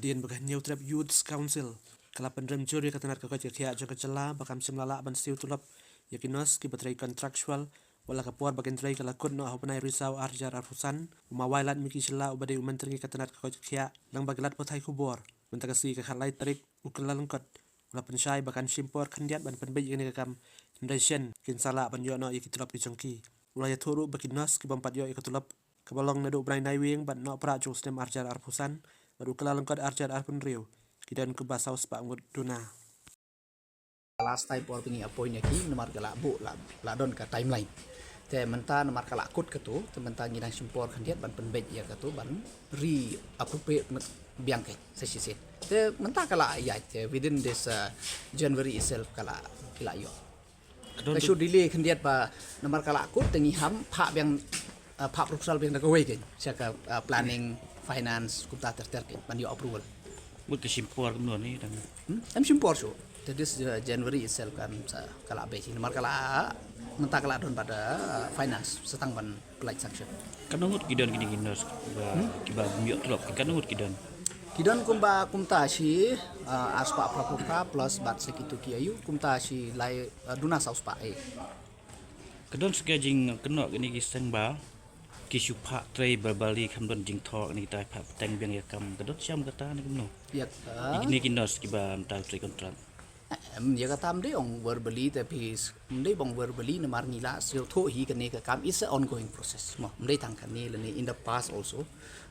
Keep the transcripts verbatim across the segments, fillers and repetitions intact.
Hadien ba ka Hynñiewtrep Youth Council ka la pynrem jur ïa ka tnat ka koit ka khiah jong ka jylla ba kam shym la lah ban siew tulop ïa ki nurse kiba trei contractual, wat la ka por ba kin trei ka la kut noh ha u bnai Risaw ar hajar arphew san. U Ma Wailadmiki Shylla uba dei u myntri ka tnat ka koit ka khiah, lyngba ki lad pathai khubor mynta ka sngi ka khatlai tarik u Kyllalyngkot, u la pynshai ba kan shim por khyndiat ban pynbeit ïa kane ka kam, hynrei shen kin sa lah ban ïoh noh ïa ki tulop ki jong ki. U la ïathuh ruh ba ki nurse ki bym pat ïoh ïa ka tulop kaba long naduh u bnai Naiwieng bad Nohprah jong u snem ar hajar arphew san bad u Kyllalyngkot ar hajar arphew hynriew ki don kumba saw spah ngut duna. Last time por ba ngi appoint ïa ki namar ka la buh la, la don ka timeline. Te mynta namar ka la kut katu, te mynta ngi dang shim por khyndiat ban pynbeit ïa katu ban re-appropriate biang ka sa shisien. Te mynta ka la ïaid, te within this, uh, January itself ka la, ki la ïoh. Ka don ka shu delay khyndiat ba namar ka la kut te ngi ham phah biang, uh, phah proposal biang da kawei kein sha ka, uh, planning, finance, kumta ter ter kein ban ïoh approval. Mut ka shim por kumno ne dang. Hmm? Em shim por shuh. Te this, uh, January itself kan sa ka la beit namar ka la mynta ka la don bad, uh, finance sa tang ban pynlait sanction. Katno ngut ki don kine ki nurse kiba, hmm? Kiba ym ïoh tulop, katno ngut ki don? Ki don kumba kumta shi, uh, ar spah phra phew phra plus bad sa kitu ki ayu kumta shi lai, uh, duna saw spah eh. Ka don sa ka jingkynnoh kine ki seng ba ki shu phah trei verbally, kam don jingthoh, kine kita phah bteng biang ïa kam, ka don shem kata ne kumno? Ïa ka. Kine ki nurse kiba mynta trei contract. Em, ïa kata ym dei ong verbally te phi, ym dei ong verbally namar ngi la sngewthuh hi kane ka kam is a ongoing process. Mo, ym dei tang kane lane in the past also.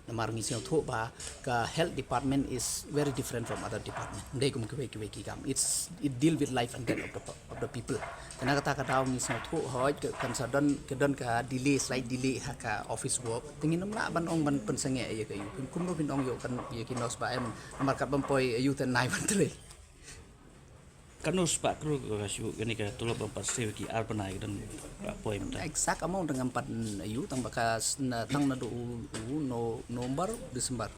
Namar ngi sngewthuh ba ka health department is very different from other department. Ym dei kum kiwei kiwei ki kam. It's, it deal with life and death of the pu-, of the people. Te na kata ka daw ngi sngewthuh hooid ka, kan sa don, ka don ka delay, slight delay ha ka office work. Te ngin ym lah ban ong ban pynsangeh ïa ka ïu. Kumno phin ong ïoh kan ïa ki nurse ba em namar kat bym poi ïa u te nai ban trei. Katno spah klur ka shu kane ka tulop bym pat siew ki ar bnai ka don ka poi mynta. Exact amount ngam pat ïoh tang ba ka s-, na tang naduh u, u No-, November, December.